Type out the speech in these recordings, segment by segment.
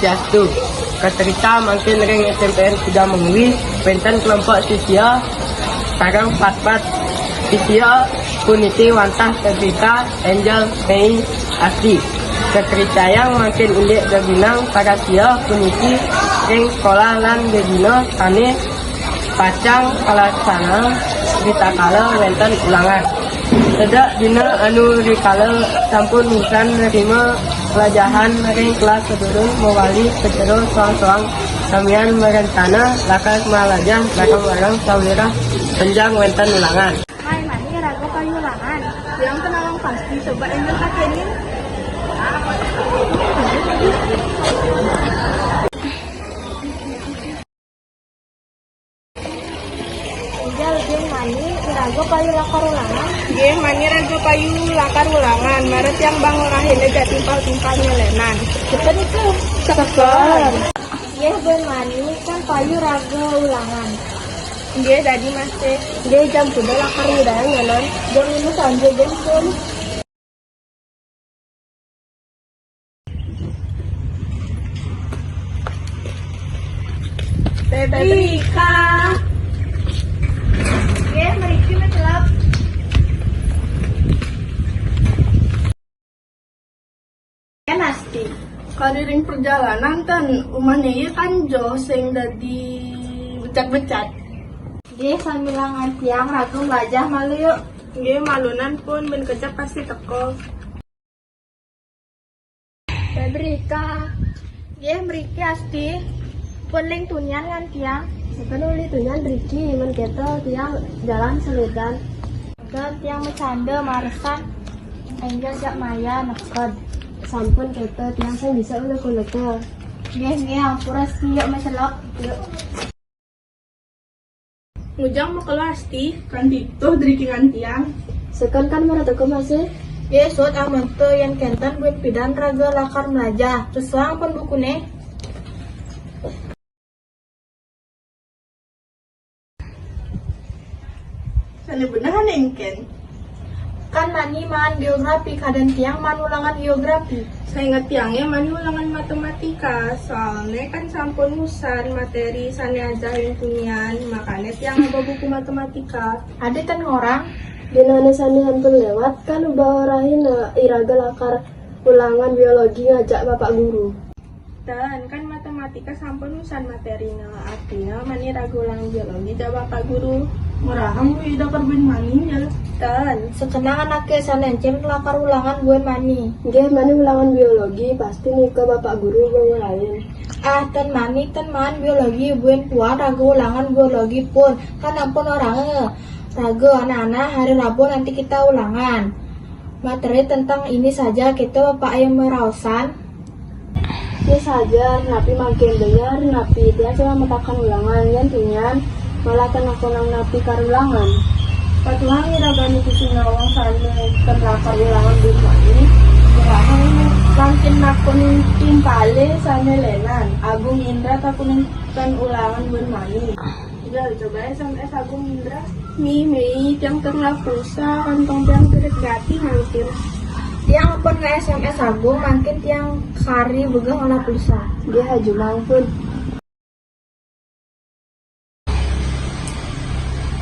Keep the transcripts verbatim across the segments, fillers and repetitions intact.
Swastiastu. Kacarita mangkin ring S M P N Tiga Mengwi, wénten kelompok sisia sareng patpat. Sisia puniki wantah kacarita Angel Mei Asti. Kacaritayang mangkin indik geginang para sia puniki ring sekolah lan gegina sané pacang kalaksanaan ritatkala wénten ulangan. Sedek dina anu rikala sampun wusan nerima pelajahan ring kelas sadurung mawali ka jero soang-soang samian mrencana lakar malajah bareng-bareng sawiréh benjang wénten ulangan. Mai mani raga payu ulangan. Tiang ten awang pasti, coba Angel pakenin. Angel, nggih mani raga payu lakar ulangan. Nggih mani raga payu lakar ulangan. Mara tiang bang ngorahina jak timpal-timpal nyelénan. Cepet itu. Cepet. Nggih, buin mani kan payu raga ulangan. Nggih, dadi Mas téh. Nggih, jam kuda lakar nyidang nyelénan. Jam lima sanja, nggih, pun. Febrika. Nggih, mriki mecelap. Nggih, Asti. Kari ring perjalanan ten umahné iya kan joh sing dadi becat-becat. Nggih, samilang tiang raga mlajah malu yuk. Nggih, malunan pun, ben kejap pasti teka. Febrika. Nggih, mriki Asti. Pun ling tunian kan tiang? Saken uli tunian mriki, men kéto tiang jalan selédan. Saken tiang macanda maresan. Angel jak Maya neked. Sampun kéto tiang sing bisa uluk-uluk. Nggih, nggih, ampura Asti, yuk mecelok. Yuk. Ngujang makelo Asti, kan titah drikingan tiang. Saken kan mara teka masih. Nggih, suud amanta yén kénten buin pidan raga lakar mlajah. Sesuang pun bukuné. Sané beneh ané éngkén. Kan mani maan géografi, kadén tiang maan ulangan géografi. Sainget tiangé mani ulangan matematika, soalné kan sampun wusan materi sané ajahin tunian, makané tiang ngaba buku matematika. Adi ten ngorang? Dinané sané ampun léwat, kan uba orahin, eh, iraga lakar ulangan biologi ngajak Bapak Guru. Ten, kan matematika sampun wusan materina, artina mani raga ulangan biologi jak Bapak Guru. Ngorahang wi ida ker buin mani, ya. Ten, sakenang anaké sané encén lakar ulangan buin mani. Nggih, mani ulangan biologi, pasti nika Bapak Guru ngolain. Ah, ten mani, ten maan biologi buin puan raga ulangan biologi pun. Kan ampun orahang, raga anak-anak hari Rabu nanti kita ulangan. Materi tentang ini saja, kita Bapak yang meraosan. Ini saja, napi mangkin bener, napi tiang cuma matakan ulangan, yén tunian malah ten nakonang napi kar ulangan. Patuhang iragane Gusti nawang sané ten lakar ulangan di rumah ini. Mangkin nakon timpale sané lénan, Agung Indra takunin ten ulangan buin mani. Jal, coba S M S Agung Indra. Mi, Mei, tiang ten ngelah pulsa, kantong tiang tiris gati mangkin. Tiang pun nge-S M S Agung, mangkin tiang kari begeh ngelah pulsa. Dia haju mangpun.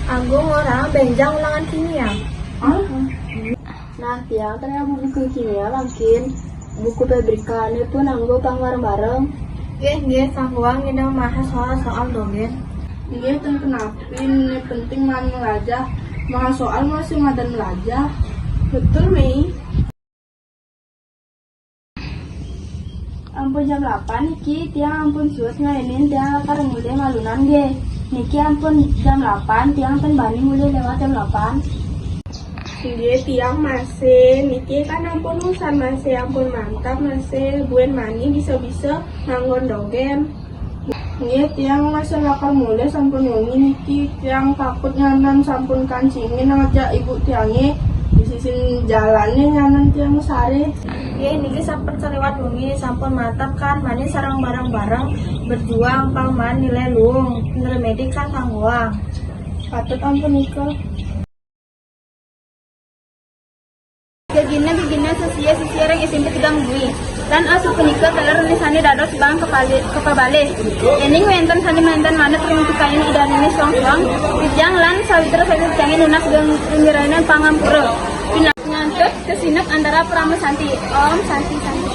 Agung, orang benjang ulangan kimia. Hah? Nah, tiang ten ngaba buku kimia mangkin. Buku Febrika né pun anggo pang bareng-bareng. Nggih, nggih, kanggoang nyidang maha soal-soal dogén. Nggih, ten kenapin, né penting maan melajah. Maha soal masih madan melajah. Betul, Mei? Ampun jam lapan niki, tiang ampun suud nglainin, tiang lakar mulih malunan nggih. Niki ampun jam lapan, tiang ten bani mulih lewat jam lapan. Nggih, tiang masih. Niki kan ampun wusan masih, ampun mantap masih. Buin mani bisa-bisa nganggon dogén. Nggih, tiang masih lakar mulih sampun wengi niki. Tiang takut nyanan sampun kancingin ngajak ibu tiangé. Di sisin jalané nyanan tiang saré. Nggih, niki sampun saliwat wengi, sampun mantap kan, mani sareng bareng-bareng berjuang pang maan nilai luung. Nilai medik kan kanggoang. Patut ampun nika. Gegina, gegina, sisia, sisia ring S M P Tiga Mengwi. Lan asapunika taler ring sané dados bang kepali-, kepabalih. Yéning wénten sané malintan manut ring pikayan Idané soang-soang, rijang lan sawitra sawitra tiangé nunas geng-, genggerainan pangampura. Pinangantos kasineb antara parama santi. Om Santi Santi.